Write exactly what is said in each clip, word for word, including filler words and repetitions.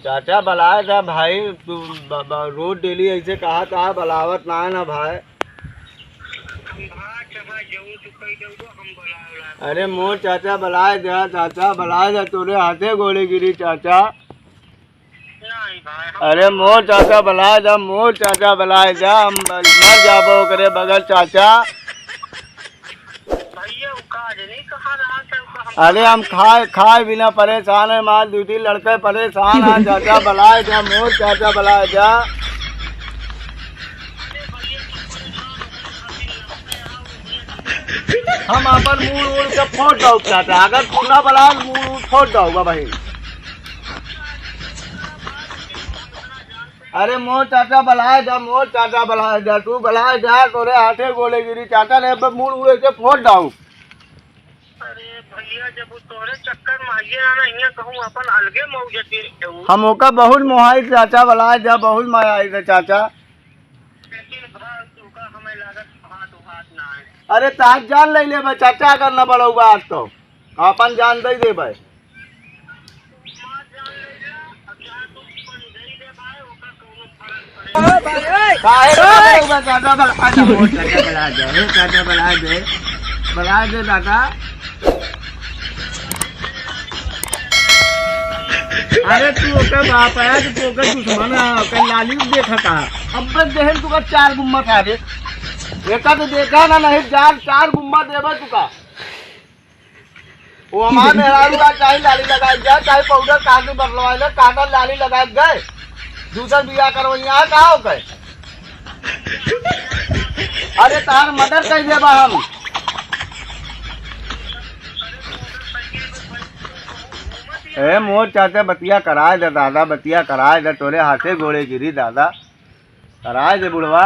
चाचा बलाए दा भाई, तू ब-, ब-, रोज डेली ऐसे कहा था, बलावत ना है ना भाई। अरे मोर चाचा बलाए दा, चाचा बलाए दा, तोरे हाथे गोड़े गिरी चाचा। अरे मोर चाचा बलाए दा, मोर चाचा बलाए दा, हम मर जाबो ओकरे बगैर चाचा। भैया, उ का जनी कहाँ रहा था, उ का हम अरे, हम खाए, खाए बिना परेशान है, मार दू तीन लड़के परेशान हैं, चाचा बलाए जा, मोर चाचा बलाए जा। हम अपन मूड़ उड़ के फोड़ दो चाचा, अगर तू ना बलाए, मूड़ उड़ फोड़ दो भाई। अरे मोर चाचा बलाए जा, मोर चाचा बलाए जा, तू बलाए जा, तोरे हाथे गोले गिरी चाचा ने अब मूड़ उड़े के फोड़ डाऊ। अरे भैया, जब वो तोरे चक्कर में आइए ना, ना, इहाँ कहूँ अपन अलगे मौज दे देऊ। हम ओका बहुत मोहाई चाचा बलाए जा, बहुत माया आई रे चाचा। लेकिन भाई, तू का हमें लागत हाथ उहाथ ना है। अरे तार जान ले लेबे चाचा, अगर न बलौबा आज तो अपन जान दे देबे। काहे रे बलौबा दादा, बला दे, चाचा बला दे, हे चाचा बला दे, बला दे दादा। अरे तू ओकर बाप है कि तू ओकर दुश्मन है, ओकर लाली देखा का? अब बस देहन तू का चार गुम्मा खा दे। एका तो देखा ना, नहीं चार, चार गुम्मा देबे तू का। वो हमार मेहरारू का चाहे लाली लगाए जाए, चाहे पाउडर कहाँ से बदलवाए ले, कहाँ का लाली लगाए गए, दूसर बियाह करवैया है, कहाँ हो गए? अरे तार मर्डर कर देबा हम। ए मोर चाचा बतिया कराए दे दादा, बतिया कराए दे, तोरे हाथे गोड़े गिरी दादा। कराए दे बुढ़वा।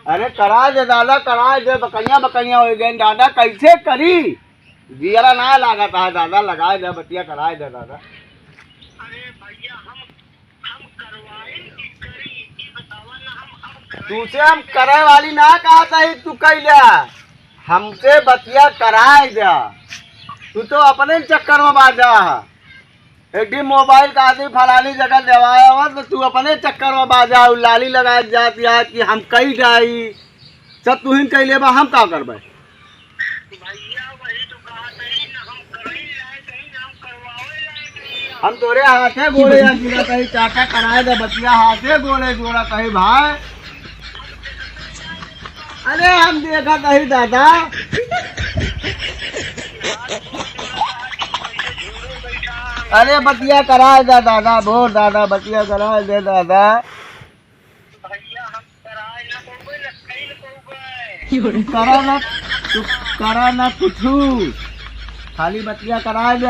अरे कराए दे दादा, कराए दे, बकैया बकैया होइ गए दादा, कैसे करी? जियरा ना लागत है दादा, लगाए दे बतिया, कराए दे दादा। तूसे हम करे वाली ना कहा था, तू कैले हमसे बतिया कराए दे। तू तो अपने चक्कर में बाजा है। एक दिन मोबाइल का आदमी फलानी जगह लेवाया हुआ, तो तू अपने चक्कर में बाजा, उ लाली लगाए जात या कि हम कही जाई, सब तू ही कही लेबा, हम का करबे? हम तोरे हाथे गोड़े या गिरा कही, चाचा कराए दे बतिया, हाथे गोड़े जोड़ा कही भाई। अरे हम देखा कही दादा। अरे बतिया कराए दे दादा, भोर दादा, बतिया कराए दे दादा। करा ना, तू करा ना कुछू, खाली बतिया कराए दे।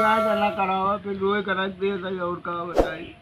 जा, जा, ना करावा, फिर रोए करा दे, और का बताई।